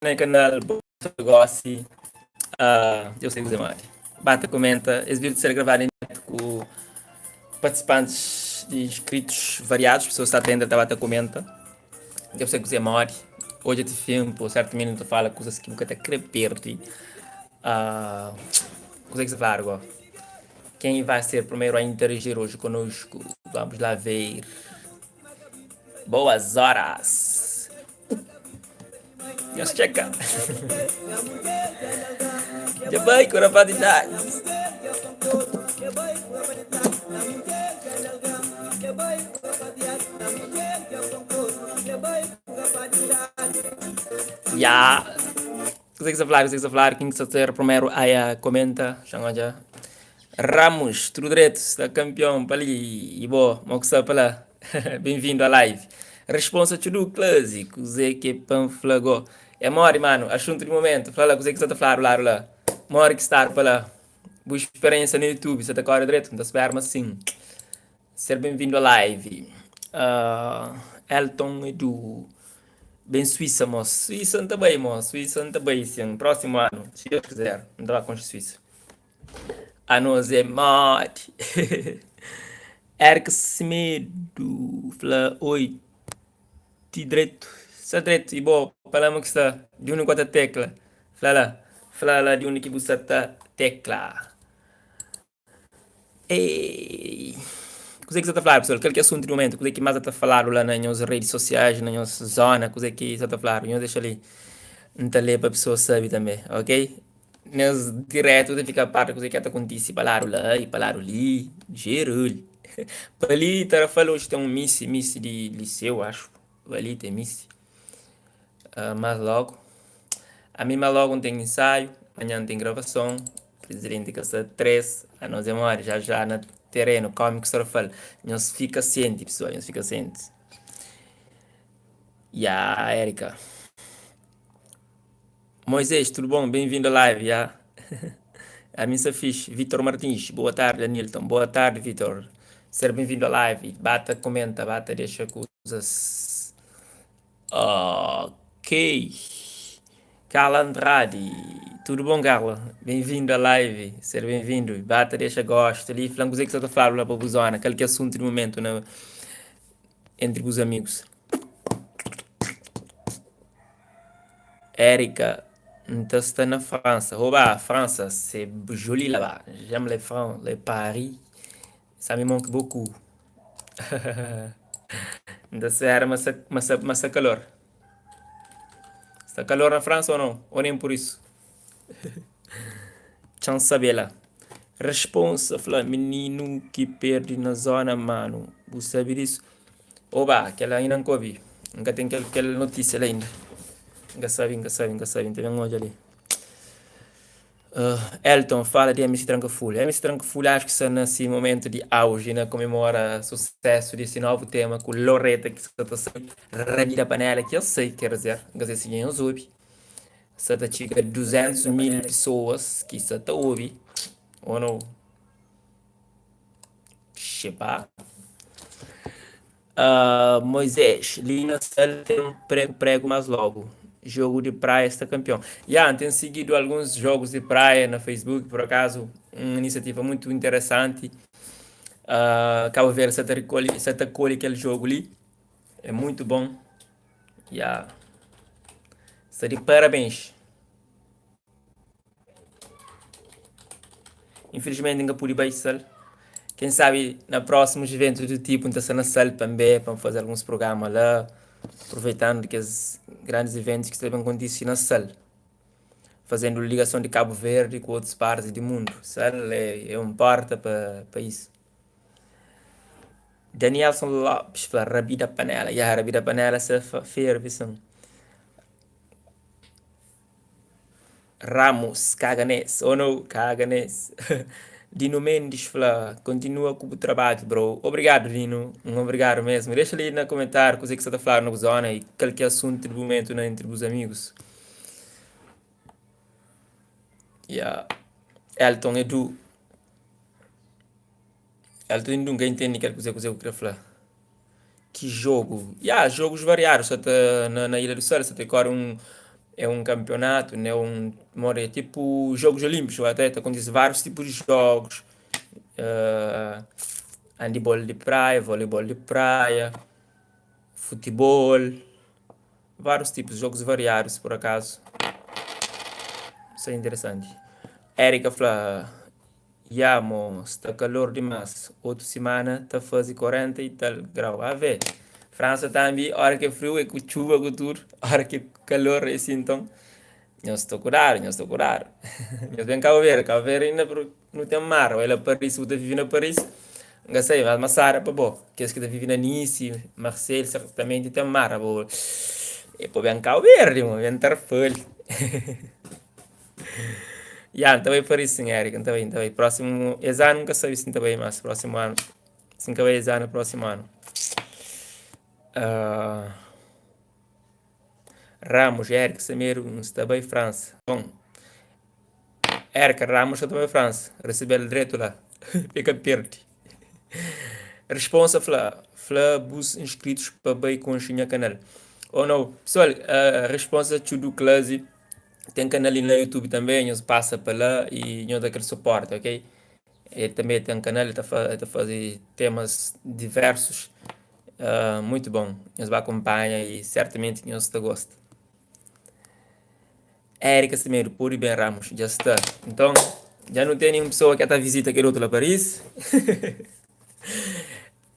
Na kanal Bo Gosi, eu sei kuze modi. Ba ta komenta, es vídeo ta ser gravadu em direto ku partisipantes di inscritos variados, pessoas sta ta entra ta ba ta komenta. Dja bu sei kuze modi. Odja ti fin, po sertamenti nu ta fala kuzas ki bu ka ta kre perdi. Kuze ki sta fladu go? Quem vai ser primeiro a interagir hoje conosco? Vamos lá ver. Boas horas! Nhos txeka. Dja bai ku rapaz di idadi. Ya. Kuzê ki sta fladu, kuzê ki sta fladu, ken ki sta ser primeru a komenta, xa N odja. Ramos, tudu dretu, sta kanpion pa li i bo, mo ku sta pa la? Benvindu a live. Responsa txudu klazi, kuzê ki é pa N fla go? É modi manu, asuntu di momentu, fla la kuzê ki sta ta fladu ladu la. Modi ki stadu pa la? Bu speriensa na YouTube sta ta kore dretu? N ta spera ma sin. Ser benvindu a live. Elton Edu, Ben Suíça mos. Suíça N ta bai mos, Suíça N ta bai sin, prósimu anu, si Deus kizer, N ta ba konxe Suíça. Anos é modi. Eric Semedo fla oi ti dretu. Sta dretu i bo pa la mo ki sta di undi ku ta tekla. Fla la, fla la di undi ki bu sta ta tekla. Ei. Kuzê ki sta ta fladu pessoal? Kal ki é asuntu di momentu? Kuzê ki más sta ta faladu la na nhos redi sosiais, na nhos zona? Kuzê ki sta ta fladu? Nhos dexa li N ta lê pa pesoas sabe tanbê, ok? Nes diretu ta fika par di kuzê ki ta kontise pa ladu la i pa ladu li, jerul. Pa li Tarrafal oji ten un misi, misi di liseu axu, pa li ten misi. Más logu, ami más logu N ten insaiu, manhan N ten gravason, prizidenti ka sta 3, anos é modi, já já na terenu, kómiku Tarrafal. Nhos fika sienti pesoal, nhos fika sienti. Ya, Erika. Moisés, tudo bom? Bem-vindo à live, ya. A mim sta fixe. Vitor Martins, boa tarde, Anilton. Boa tarde, Vitor. Ser bem-vindo à live. Bata comenta, bata deixa coisas. Ok. Carla Andrade, tudo bom, Carla? Bem-vindo à live. Ser bem-vindo. Bata deixa gosto ali. Fala com você que está falando lá para a zona. Qual que é assunto do momento na entre os amigos. Erika, N ta sta na França. Oba, França, c'est joli là-bas. J'aime les Fran, les Paris. Ça me manque beaucoup. N ta spera ma sta, ma sta, ma sta calor. Sta calor na França ou não? Ou nem por isso? Txan sabe la. Responsa fla mininu ki perde na zona manu. Bu sabe disso? Oba, kel-la inda N ka obi. N ka ten kel, kel notísia la inda. N ka sabe, N ka sabe, N ka sabe. N ta ben odja li. Uh, Elton, fala di MC Tranka Fulha. MC Tranka Fulha acho ki sta na si momentu di auge na komemora susesu di si novu tema ku Loreta ki sta ta sai rabida panela ki el sai, ker dizer, N ka sai si nhos obi. Sta ta txiga 200 mil pesoas ki sta ta obi. Ou não? Xepá. Uh, Moisés, li na sal tem prego, prego mais logo. Jogo de praia está campeão. Yeah, tenho seguido alguns jogos de praia na Facebook, por acaso, uma iniciativa muito interessante. Uh, Cabo Verde está recolhe, está colhe aquele jogo ali. É muito bom. Yeah. Está de parabéns. Infelizmente N ka pudi bai Sal. Quem sabe na próximos eventos do tipo N ta sta na Sal també pa N faze alguns programa la, aproveitando kes grandes eventos ki sta ben kontise na Sal, fazendo ligason di Cabo Verde ku otus partes di mundu. Sal é, é un porta pa pa isso. Danielson Lopes fla rabida panela. Ya, rabida panela sta ferve sim. Ramos, kaga nes, oh no, kaga nes. Dino Mendes fla, kontinua ku bu trabadju bro. Obrigadu Dino, un obrigadu mesmu. Dexa li na komentáriu kuzê ki sta ta fladu na bu zona i kal ki é asuntu di mumentu na entri bus amigus. Ya, Elton Edu. Elton Edu, N ka intende kel kuzê kuzê ku kre fla. Ki jogo? Ya, jogos variados. Sa ta na, na Ilha do Sal, sa ta kore un. É un kanpionatu, ne un modi é tipu Jogos Olímpicos, até ta kontise várius tipus di jogos, handibol di praia, voleibol di praia, futibol, várius tipus, jogos variadus por akazu, sta interesanti. Erika fla. Ya mo sta kalor dimas otu simana ta fazi 40 i tal grau ave França tambi ora ke friu é ku txuba ku tudu ora ke kalor é si nton nhos sta kudadu nhos sta kudadu nhos ben Cabo Verde Cabo Verde inda nu ten mar oi la Paris bu ta vivi na Paris nka sai mas masada pa bo kes ki ta vivi na Nice Marseille sertamenti ten mar abo é pa ben Cabo Verde mo ben Tarfali. Ya, N ta bai Paris sin, Erika, N ta bai, N ta bai. Prósimu, es anu N ka sabe si N ta bai, mas prósimu anu, si N ka bai es anu, prósimu anu. Uh, Ramos, Erika Semedo, N sta bai Fransa. Bon, Erika Ramos sta ta bai Fransa, resebe-l dretu la, pa e ka perde. Responsa fla, fla bus inskritus pa bai konxe nha kanal. Oh no, pessoal, uh, responsa txudu klasi. Ten kanal li na YouTube tanbe, nhos pasa pa la y nhos da kel suporti, ok? El tanbe ten kanal, el ta el ta faze temas diversus, uh, muito bon. Nhos ba akonpanha y sertamenti nhos ta gosta. Erika Semedo, pode ben Ramos, dja sta. Nton, dja nu tene un pesoa ki ta vizita kel otu la Paris.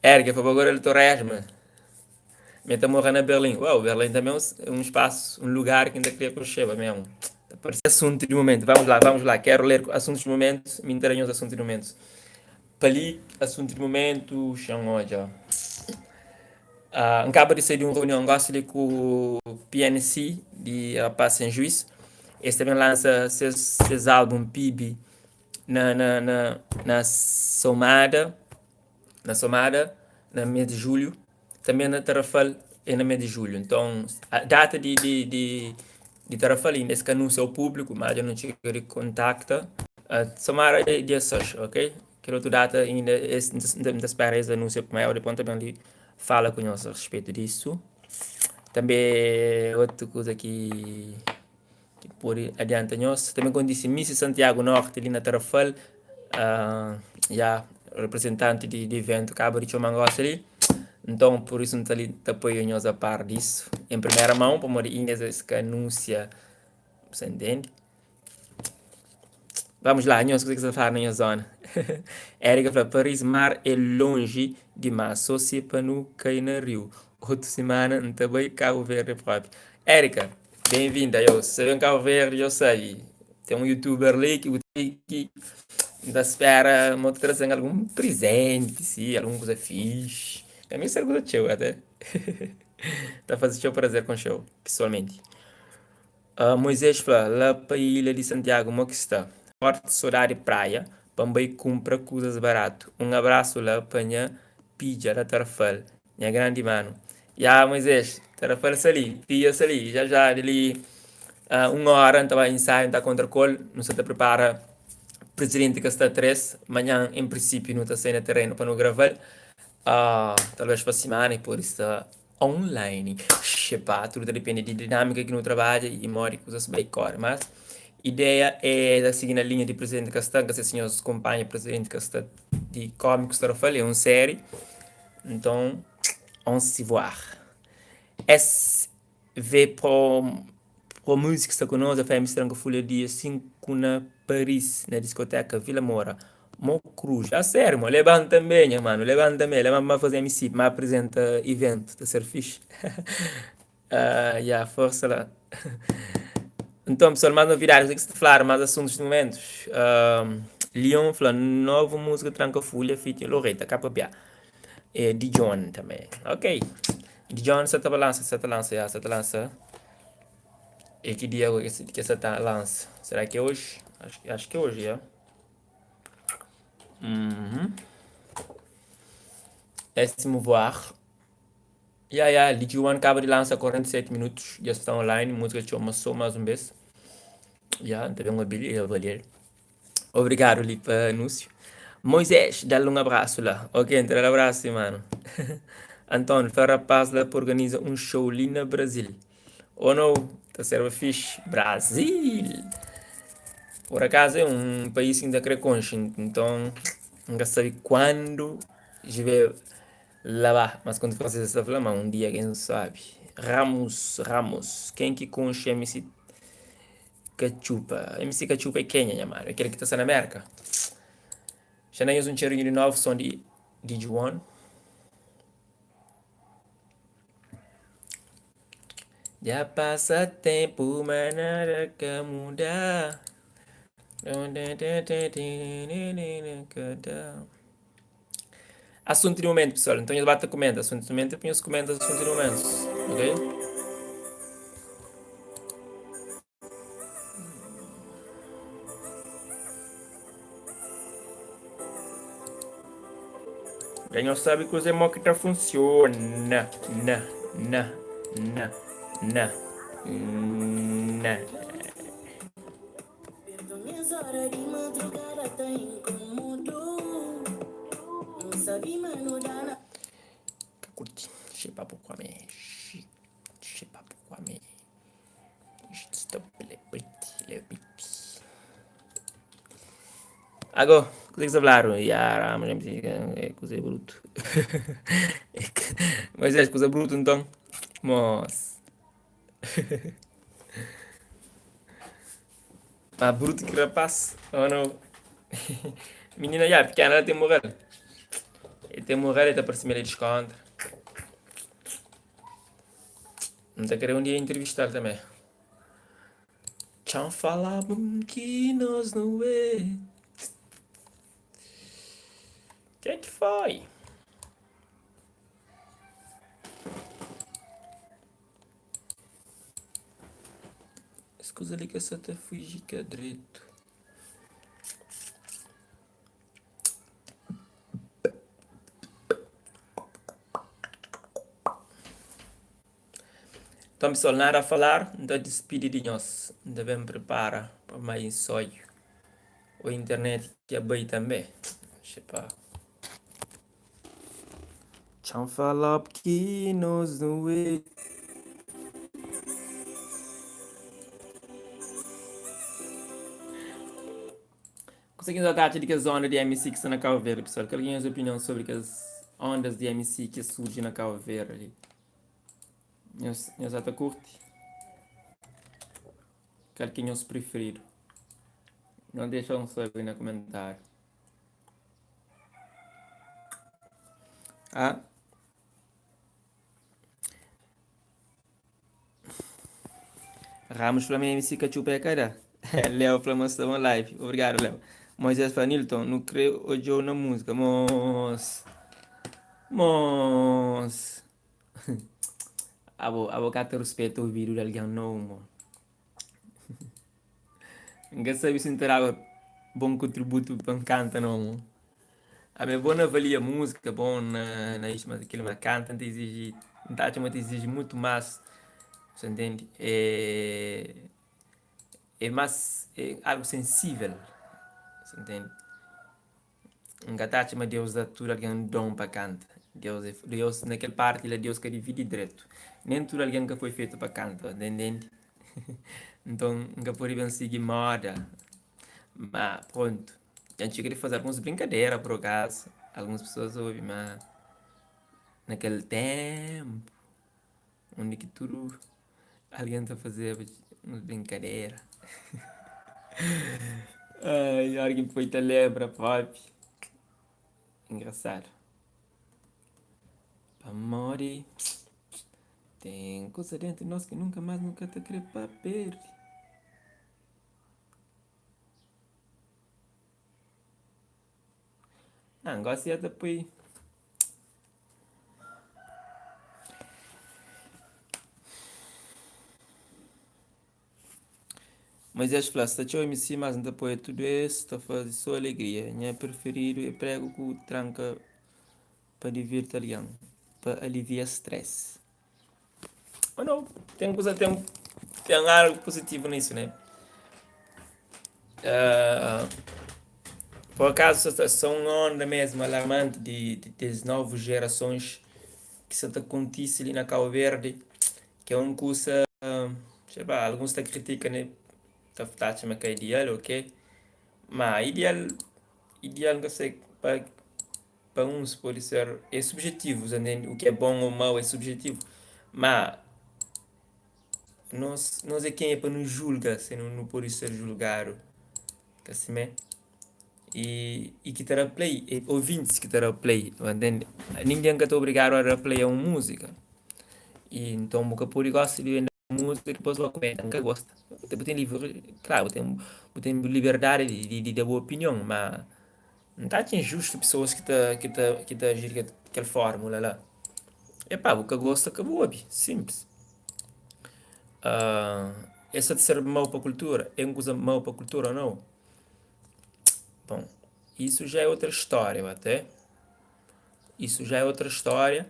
Erika, pa agora el Torresma. Mi ta mora na Berlin. Uau, Berlin também é um espaço, um lugar que ainda queria conhecer mesmo. Parece assunto de momento. Vamos lá, vamos lá. Quero ler assuntos de momento. Me interessam os assuntos de momento. Pali, assunto de momento, chão olha. Uh, acaba de sair de uma reunião, gosto de com o PNC de Rapaz Sem Juiz. Esse também lança seus, seus álbum PIB na, na, na, na Somada. Na Somada, na mês de julho. Tanbê na Tarrafal é na mês di julhu. Nton, data di di di di Tarrafal inda es ka anunsia ao públiku, má dja nu txiga di kontakta. Somada é dia 6, ok? Kel otu data inda es N ta spera es anunsia primeru, dipôs N ta ben li fala ku nhos a respetu disu. Tanbê otu kuza ki Ki pode adianta nhos. Tanbe kontise Misi Santiago Norte li na Tarrafal. Uh, ya, representanti di, di evento kaba di txoma ngosi li. Nton, pur isu N ta li ta poi nhos a par disu. En primera mão, pamodi inda es ka anunsia. Você entende? Vamos lá, nhos, kuzê ki sta fala na nhos zona? Erika fla, Paris mar é lonji dimás, só si é pa nu kai na riu. Otu simana N ta bai Cabo Verde propi. Erika, Bem-vinda, yo. Se ben Cabo Verde, yo sabe. Tem um youtuber li ki bu ki ta spera mo ta trazen algum presente, si, algum coisa fixe. Ka mi ser coisa txeu até. Ta faze txeu prazer konxeu, pessoalmente. Uh, Moisés fla, la pa ilha di Santiago mo ki sta? Forte sodadi praia pa N bai kumpra kuzas baratu. Un abrasu la pa nha pidja la Tarrafal. Nha grandi manu. Ya Moisés, Tarrafal sta li, Pia sta li, já já di li uh, un hora N ta bai ensaio, N ta kontra kol, nu sta ta prepara presidenti ka sta 3, manhan en prinsípiu nu ta sai na terrenu pa nu graval, uh, talvez pa simana e pode sta online. Xepá, tudu ta depende di dinâmika ki nu trabadja i modi ki kuzas bai kore, mas ideia é ta sigi na linha di presidenti ka sta, N ka sei si nhos kunpanha presidenti ka sta di Cómicos Tarrafal, é un série. Nton, on se voir. SV Pro, Pro Music sta ku nos, FM Stranka Fulha dia 5 na Paris, na diskoteka Vila Moura. Mo Cruz. A sério, mo, lebanta tanbê, nha mano, lebanta tanbê, lebanta ma faze MC, ma apresenta evento, ta ser fixe. Uh, yeah, força lá. Então, pessoal, mais novidades, o que se falar, mais assuntos de momentos. Uh, Leon fala, nova música Tranca Fulha, feat Loreta, KPA. É, de John também. Ok. De John só tá lança, só tá lança, já, só tá lança. E que dia que, que só tá lança? Será que é hoje? Acho, acho que é hoje, já. Uhum. Décimo voar. Ya ya, Litchi One kaba di lansa 47 minutos, dja sta online, múzika txoma So Más Un Bes. Ya, N ta ben obi-l i avalia-l. Obrigadu li pa anúnsiu. Moisés, da-l un abrasu la. Ok, N ta da-l abrasu si, manu. António, fla rapaz la pa organiza un show li na Brazil. Ou nou, ta serba fixi. Brasil! Por akazu é un país ki N ta kre konxe, nton N ka sabe kuandu jibe la ba. Mas kontu fransês ta fla ma un dia ken sabe. Ramos, Ramos, ken ki konxe MC Katxupa? MC Katxupa é kenha nha manu? É kel ki ta sta na Merka? Xa na nhos un txerinhu di novu son di Djuon. Dja pasa ténpu ma nada ka muda. Asuntu di momentu, pessoal. Nton nhos ba ta kumenta. Asuntu di momentu é pa nhos kumenta asuntu di momentu. Ok? Dja nhos sabe kuzê mo ki ta funsiona. Na, na, na, na, na. Ka kurti. Xê pa bu kuame. Xê pa bu kuame. Ago, kuzê ki sta fladu? Ya, ma é kuzê brutu. Moisés, kuza brutu nton? Mos. Ma brutu ki rapaz, oh no. Minina ya, pikena ela ten moral. El ten moral, el ta parse ma el é diskontra. N ta kre un dia intrivista-l tanbê. Txa-m fala-bu ki nos nu é. Ke ki foi? Es kuza li ka sa ta fuji ka dretu. Nton pessoal, nada a falar, N ta dispidi di nhos, N ta ben pripara pa mai ensoio o internet ki bai tanbe. Xepa. Txan falab ki nos nu é. Kuzê ki nhos ta atxa di kes onda di MC ki sta na Cabo Verde, pessoal? Kal ki é nhos opinion sobri kes ondas di MC ki surji na Cabo Verde li? Nhos, nhos ta kurti? Kal ki é nhos prifiridu? Nhos dexa-m sabe na komentáriu. Ah. Ramos fla ma MC Katxupa é ka da. Leo fla ma sta bon live. Obrigado, Leo. Moisés fla, Nilton, nu kre odjou na múzika. Mos. Mos. Abo, abo ka ta ruspeta ouvidu di algen nou, mo. N ka sabe si N ta daba bon kontributu pa N kanta nau, mo. Ami é bon na avalia múzika, bon na na istu, mas aquilo, mas kanta N ta iziji, N ta atxa ma ta iziji mutu más, sa ntende? É é más, é algu sensível, sa ntende? N ka ta atxa ma Deus da tudu algen don pa kanta. Deus é, Deus na kel parti la Deus ka dividi dretu. Nen tudu algen ka foi fetu pa kanta, ta ntende? Nton N ka pode ben sigi moda. Ma prontu, dja N txiga di faze alguns brinkadera pur akazu, alguns pesoas obi ma na kel ténpu undi ki tudu algen ta fazeba uns brinkadera. Ai, óra ki N poi ta lenbra propi, engrasadu. Pamodi ten kuza déntu nos ki nunka más nu ka ta kre pa perde. Ah, gosi ya ta pui. Moisés fla, Sta txeu MC, mas N ta poi tudu es ta faze so alegria. Nha preferidu é pregu ku tranka pa divirti algen, pa alivia stress. Ou não, tem coisa, tem, tem algo positivo nisso, né? Uh, por acaso, são uma onda mesmo alarmante de, de, des novas gerações que está acontecendo ali na Cabo Verde, que é um curso. Sei ba, alguns ta kritika ne, ta atxa ma ka ideal ô ke, ma ideal, ideal N ka sai pa pa uns pode ser, é subjetivu, sa ntende? U ki é bon ô mau é subjetivu, ma nos nos é kenha pa nu julga si nu pode ser julgadu, ka simé? I i ki ta da play é ouvintis ki ta da play, bu ntende? Ningen ka ta obrigadu a da play a un múzika, i nton bu ka pode gosta di múzika dipôs bu komenta N ka gosta. Bu ten livri, klaru bu ten bu ten liberdadi di di da bu opinion, ma N ta atxa injustu pesoas ki ta ki ta ki ta aji di kel fórmula la. Epá, bu ka gosta ka bu obi, sinplis. Es ta ser mau pa kultura? É un kuza mau pa kultura ô nau? Bon, isu já é outra stória, até. Isu já é outra stória.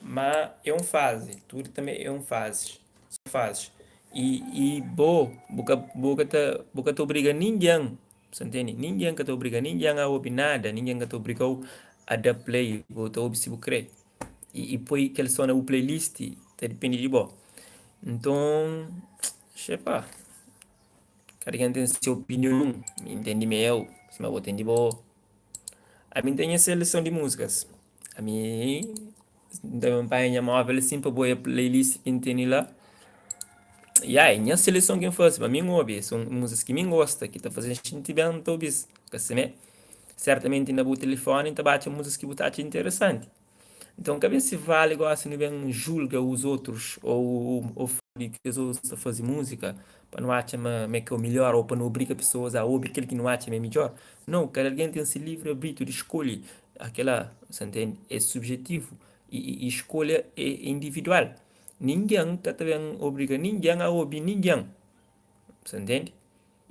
Ma é un fazi, tudu tanbe é un fazis, son fazis. I i bo, bu ka bu ka ta bu ka ta obriga ningen, sa ntende? Ningen ka ta obriga ningen a obi nada, ningen ka ta obriga-u a da play, bu ta obi si bu kre. I i poi kel son na bu playlist ta dipende di bo. Nton, xepa, kada ken ten se opinion, mi N ten di meu, sima bo ten di bo. Ami N ten nha seleson di múzikas. Ami N ta ben panha nha móvel asin pa bo oia playlist ki N tene la. Ya, é nha seleson ki N faze pa mi N obi. Son múzikas ki mi N gosta, ki ta faze-m xinti ben, N ta obi-s. Ka simé? Sertamenti na bu tilifoni N ta ba atxa múzikas ki bu ta atxa interesanti. Nton ka ben si vali gosi nu ben julga os otrus ô ô fla di kes otus ta faze múzika pa nu atxa ma ma é ka o midjór ô pa nu obriga pesoas a obi kel ki nu atxa ma é midjór. Nau, kada algen ten se livri arbitriu di skolhe Akela, sa ntende, é subjetivu i skolha é individual. Ningen ka ta ben obriga ningen a obi ningen, sa ntende?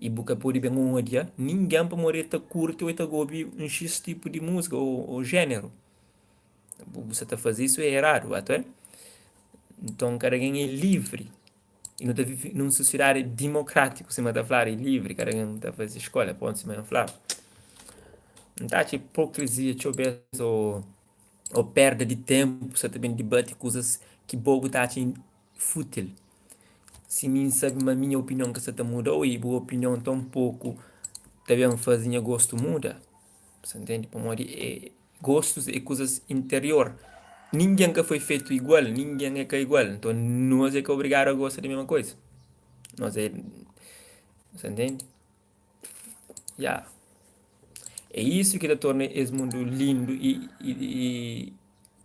I bu ka pode ben odia ningen pamodi el ta kurti ô el ta obi un xis tipu di múzika ô jéneru. Bu sa ta faze isu é eradu, ato é? Nton kada algen é livri. I nu ta vive nun sosiedadi dimokrátiku, sima ta fladu, i livri, kada algen ta faze skolha, pontu, sima N fladu. N ta atxa ipokrizia txeu bes ô ô perda di tenpu sa ta ben dibati kuzas ki bo bu ta atxa fútil. Si mi N sabe ma minha opinion ka sa ta muda ô i bu opinion taunpoku ta ben faze nha gostu muda, sa ntende? Pamodi é. Gostus é kuzas interior. Ningen ka foi fetu igual, ningen é ka igual. Nton, nos é ka obrigadu a gosta di mesma koisa. Nos é. Sa ntende? Ya. É isu ki ta torna es mundu lindu i, i, i,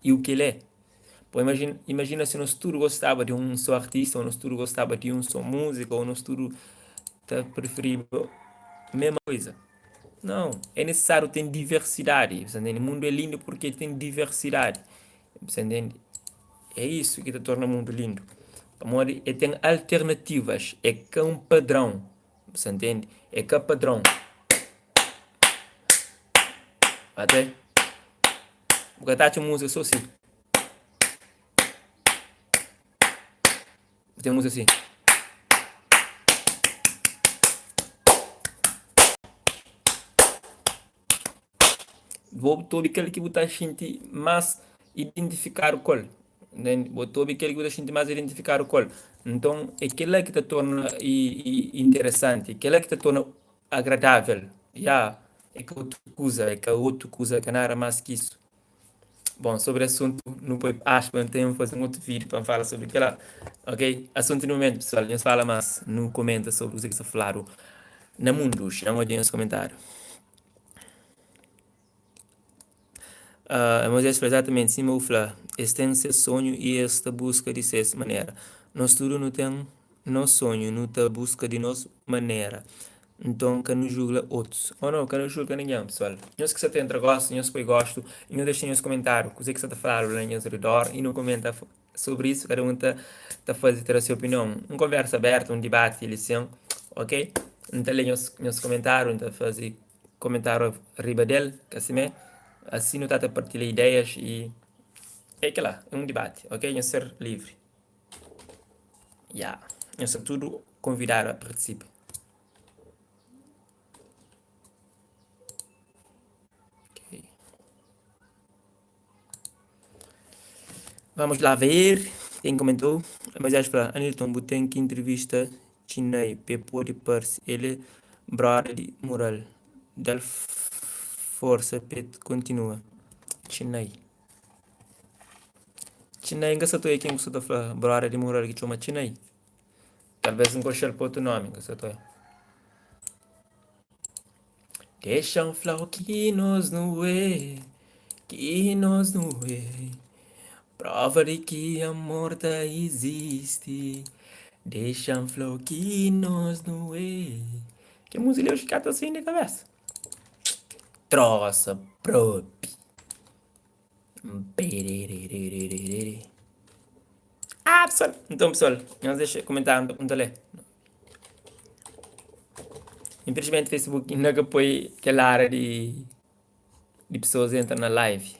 i u ki el é. Bo imajina, imajina si nos tudu gostaba di un sô artista, ô nos tudu gostaba di un sô múzika, ô nos tudu ta prifiriba mesma koisa. Não, é necessário ten diversidadi, bu sa ntende? Mundu é lindu porque ten diversidadi, bu sa ntende? É isu ki ta torna mundu lindu, pamodi el ten alternativas, é ka un padrão, bu sa ntende? É ka padrão. Até bu ka ta atxa un múzika sô si. Tem música assim. Bo ta obi kel ki bu ta xinti más identifikadu ku el. Ntende? Bo ta obi kel ki bu ta xinti más identifikadu ku el. Nton, é kel-la ki ta torna interesanti, kel-la ki ta torna agradável. Ya, é ka otu kuza, é ka otu kuza, é ka nada más ki isu. Bom, sobre assunto, nu poi aspa, N ten faze un otu vídeo pa N fala sobre kel-la. Ok? Assunto di momentu, pessoal, nhos fala más, nu komenta sobre kuzê ki sta fladu na mundu. N odja nhos komentáriu. Uh, Moisés fla exatamente sima bu fla, es ten ses sonhu i es ta buska di ses manera. Nos tudu nu ten nos sonhu, nu ta buska di nos manera. Nton ka nu julga otus. Oh no, ka nu julga ningen, pesoal. Nhos ki sa ta entra gosi, nhos poi gostu i nhos dexa nhos komentáriu kuzê ki sa ta fladu la na nhos ridor i nu komenta sobri isu. Kada un ta ta faze ta da se opinion. Un konversa abertu, un dibati li sin, ok? N ta lé nhos nhos komentáriu, N ta faze komentáriu riba del, ka simé? Asi nu ta ta partilha ideias i é kila, é un dibati, ok? Nhos ser livri. Ya, nhos sta tudu konvidadu a partisipa. Ok. Vamos lá ver. Ken komentou? Moisés fla, Anilton, bu ten ki intrivista Txinai pa e pode parse. El é broda di mural. Da-l forsa pa e kontinua. Txinai. Txinai, N ka sa ta oia ken ku sa ta fla broda di mural ki txoma Txinai. Talves N konxe-l pa otu nomi, N ka sa ta oia. Dexa-m fla-u ki nos nu é, ki nos nu é Prova di ki amor ta izisti Dexa-m fla-u ki nos nu é Kel múzika li oji ka ta sai di kabésa Trosa propi Ah pessoal, então pessoal, nhos dexa comentário n ta lê. Infelizmente Facebook inda ka poi kel área di di pessoas entra na live.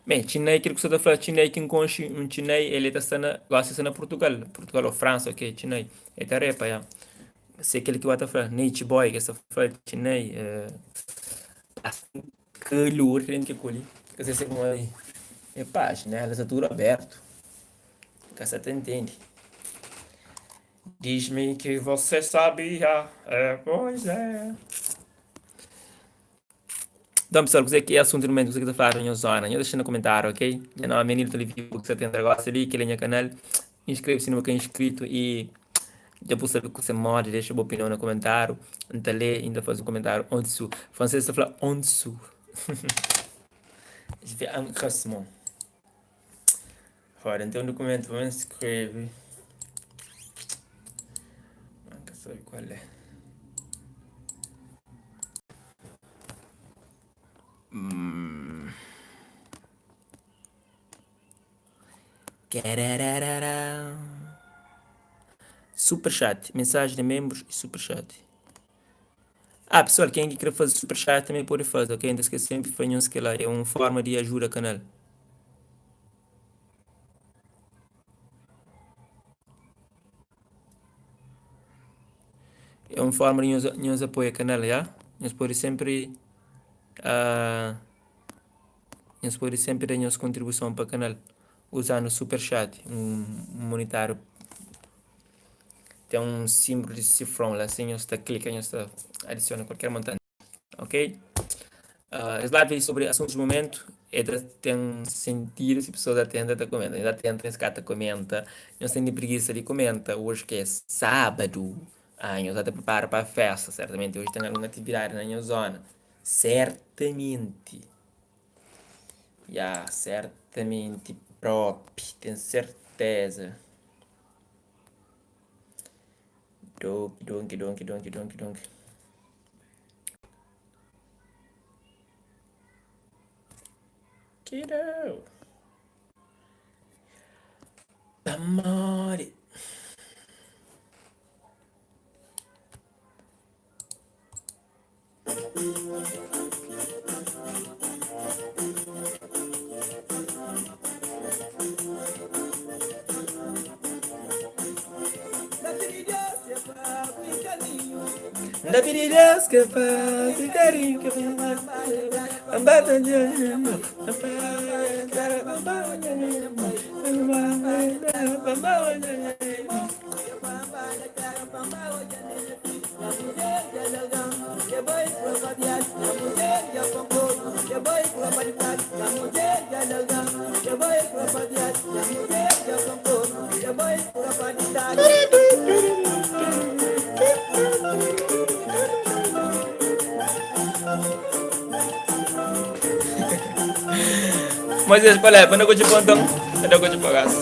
Bem, Txinai, kel ku sa ta fla Txinai ki N konxe un Txinai, el ta sta na, gosi sta na Portugal, Portugal ou Fransa, ok, Txinai, el ta repa, ya. Se kel ki ba ta fla, Nature Boy, ke sa fla Txinai, kalor ki ke koli, ka sei se modi, epá, janela sta tudu abertu, ka sa ta intendi. Diz-me que você sabia, é, pois é. Então pessoal, kuzê ki é asuntu di momentu, kuzê ki ta fladu na nhos zona, nhos dexa na komentáriu, ok? Nha nomi é Nilton Livio, bu ki sa ta entra gosi li, kel é nha kanal. Inskreve si nu ka inscrito y dja bu sabe kuzê modi, dexa bu opinion na komentáriu, N ta lê y N ta faze un komentáriu en dessous. Fransês ta fla en dessous. Je fais un classement. Ora, N ten un dukumentu pa N skrebe. N ka sabe kual é. Super chat, mensajen di menbrus y super chat. Ah pessoal, ken ki kre faze super chat também pode faze, ok? N ta skese sempre fla nhos kela é un forma di ajuda kanal. É un forma di nhos nhos apoia kanal, ya? Nhos pode sempre uh, nhos pode sempre da nhos kontribuison pa kanal usando super chat, un monetário Ten un sinblu di sifron la, si nhos ta klika nhos ta adisiona kualker montanti. Ok? Uh, es live é sobri asuntus di momentu, e ta ten sentidu si pesoas atenta ta komenta. Nhos atenta nhos ka ta komenta, nhos ten di prigisa di komenta. Oji ki é sábadu, ah, nhos ta pripara pa festa, sertamenti oji ten algun atividadi na nhos zona. Sertamenti. Ya, sertamenti propi, ten serteza. Donki, donki, donki, donki, donki, donki. Kiddo. Pamodi. N ta pidi Deus ke fasi karinhu ke Moisés, qual é? Manda coche pontão, manda coche pagás.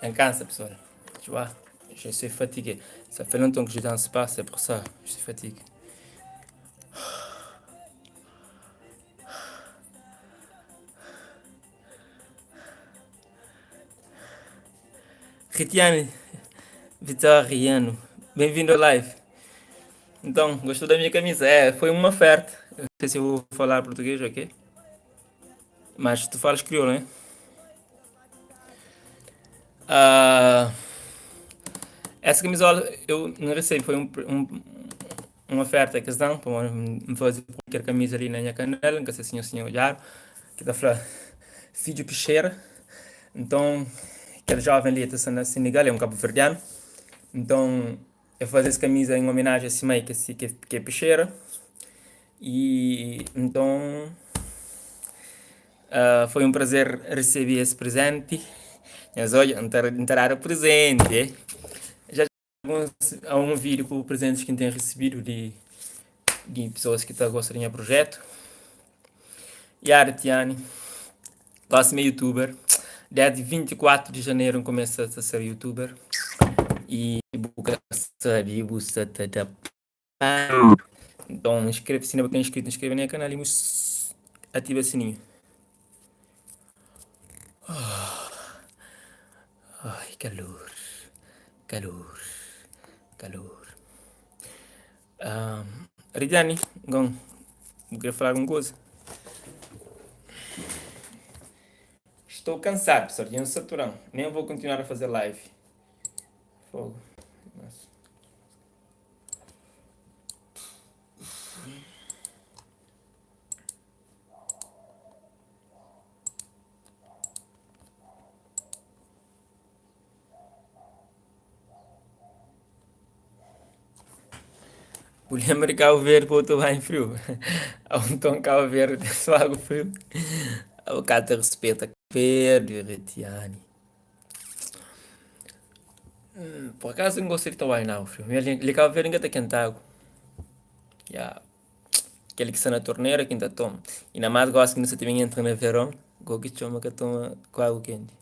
N kansa pessoal, tu vois, je suis fatigué. Ça fait longtemps que je danse pas, c'est pour ça, je suis fatigué. Ritiane Vitoriano, bem-vindo ao live. Então, gostou da minha camisa? É, foi uma oferta. Eu não sei se eu vou falar português, ok? Mas tu falas crioulo, né? Ah, essa camisola eu não recebi, foi uma oferta que eles dão para me fazer qualquer camisa ali na minha canela, não sei se o senhor olhar, que tá falando filho peixeira. Então, aquele jovem ali está na Senegal, é um cabo-verdiano. Então, eu faço essa camisa em homenagem a esse mãe que é peixeira. E então, foi um prazer receber esse presente. Mas olha, entrar o presente. Já há um vídeo com presentes que tem recebido de pessoas que estão gostando do meu projeto. Yara Tiani, próxima youtuber. Desde 24 de janeiro começa a ser youtuber. E busca sabe, busca Então inscreve-se, não é inscrito, inscreve no canal e ativa o sininho. Ai, calor, calor, calor. Ridiane, então, eu queria falar alguma coisa. Estou cansado, pessoal, de um saturão. Nem vou continuar a fazer live. Fogo. Nossa. Bu lembra de Cabo Verde pa otu banho frio? Ou então Cabo Verde só água frio? O cara te respeita Cabo Verde, Retiane. Por acaso eu gosto de tomar banho na água frio. Li Cabo Verde nunca ta kenta água. Ya. Kel ki sta na torneira ki N ta toma. I na más gosi ki nu sta ta ben entra na veron, go ki txoma ka toma ku agu kenti.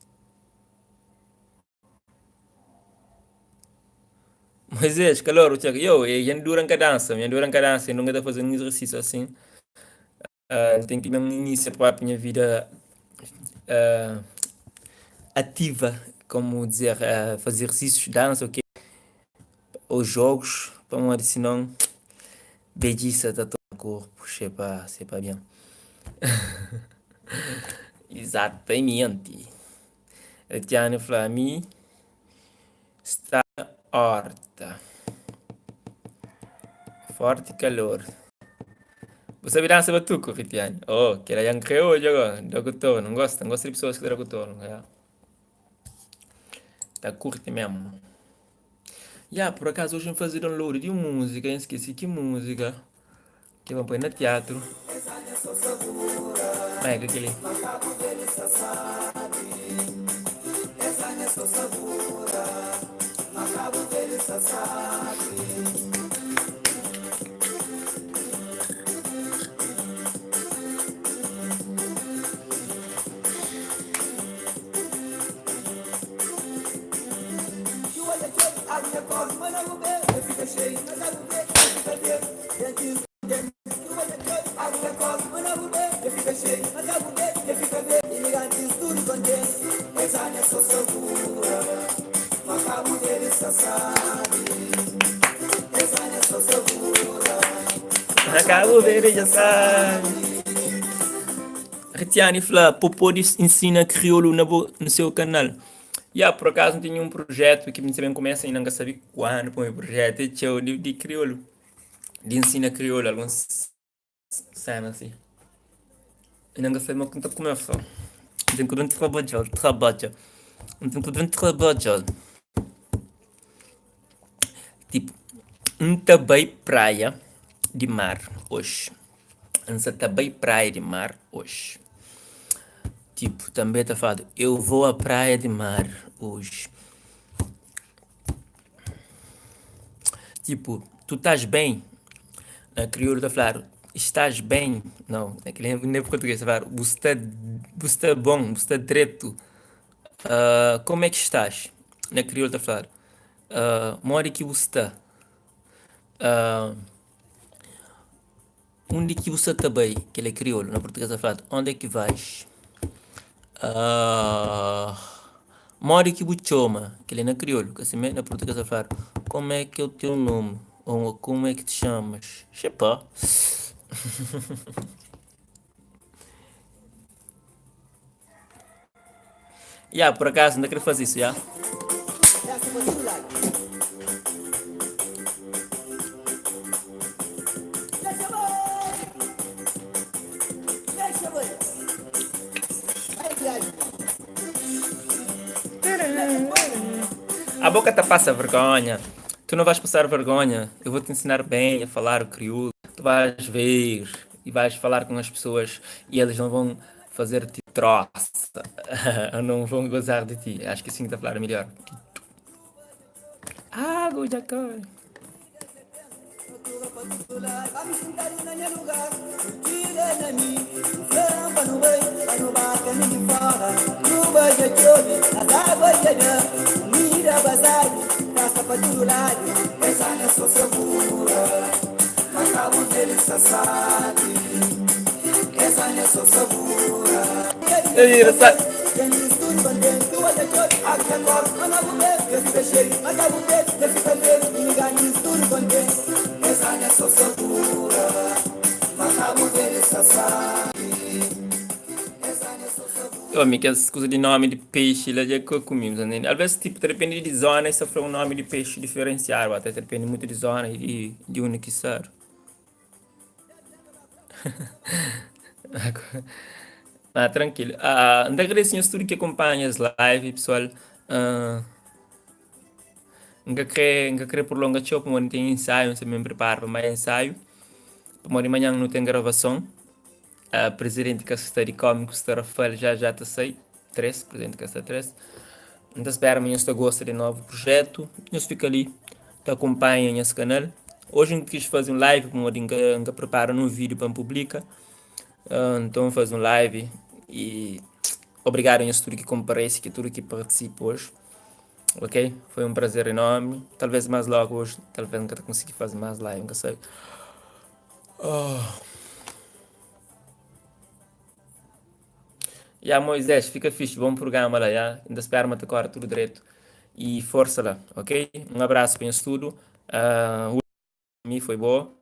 Moisés, calor, o txega, yo, e dja dura N ka dansa, dja dura N ka dansa, e nunka ta faze un exercício assim. N ten ki ben inicia propi nha vida ativa, como dizer, faze exercícios, dansa, ok, ou jogos, pamodi sinon bedjisa ta toma korpu, xepa, sepa bien. Exatamente. Tiana fla, ami sta na horta. Forti kalor. Bu sabe dansa batuku, Ritiane? Oh, kela dja N kre odja go. Da ku tornu. N gosta, N gosta di pesoas ki ta da ku tornu. Ya. Ta kurti mesmu. Ya, por akazu oji N faze download di un múzika, N skese ki múzika. Ki pa poi na tiatru. Ma é ka kel-li. Na Cabo Verde dja sabe. Ritiani fla, Po pode ensina kriolu na bo na seu kanal. Ya, por akazu N tene un projetu ki N ta ben kumesa inda N ka sabe kuandu pamodi projetu é txeu di di kriolu, di ensina kriolu alguns sena si. Inda N ka sabe ma ki N ta kumesa. N ten ku ben trabadja, trabadja, N ten ku ben trabadja. Tipu, N ta bai praia di mar oxi. N sa ta bai praia di mar oxi. Tipu, tanbe ta fladu, Eu vou à praia de mar hoje. Tipu, tu tás ben? Na kriolu ta fladu, Estás bem? Nau, na kel na português ta fladu, Bu sta bu sta bon, bu sta dretu. Como é que estás? Na kriolu ta fladu, Modi ki bu sta? Undi ki bu sa ta bai? Kel é kriolu. Na purtuges ta fladu, Onde é que vais? Modi ki bu txoma? Kel é na kriolu. Ka simé? Na purtuges ta fladu, Como é que é o teu nome? Ou como é que te chamas? Xepá! Ya, por acaso, N ta kre faze isu, ya. Abo ka ta pasa vergonha. Tu não vais passar vergonha. Eu vou te ensinar bem a falar o crioulo. Tu vais ver e vais falar com as pessoas e elas não vão fazer-te troça, não vão gozar de ti. Acho que assim que tá a falar melhor. Água já cai. Omi, kes kuza di nomi di pexi la dja ka kumi, bu ta ntende? Alves tipo ta depende di zona es ta fla un nomi di pexi diferensiadu, ata ta depende mutu di zona i di undi ki stadu. Ma trankilu. N ta agradese nhos tudu ki akonpanha es live pesoal. N ka kre, N ka kre prolonga txeu pamodi N ten insaiu, N sta ben pripara pa mai insaiu, pamodi manhan nu ten gravason. Presidenti ka sta di kómiku sta Rafael já já ta sai 3 Presidenti ka sta 3 N ta spera ma nhos ta gosta di novu projetu nhos fika li ta akunpanha nhas kanal oji N kis faze un live pamodi N ka N ka pripara nun vídiu pa N publika nton N faze un live i obrigadu nhos tudu ki konparese ki tudu ki partisipa oji ok foi un prazer enormi talvez más logu oji talvez N ka ta konsigi faze más live N ka sabe. Ya Moisés, fika fixe, bom programa la, ya. N ta spera ma ta kore tudu dretu. E forsa la, ok? Un abrasu pa nhos tudu. Uh, mi foi bo.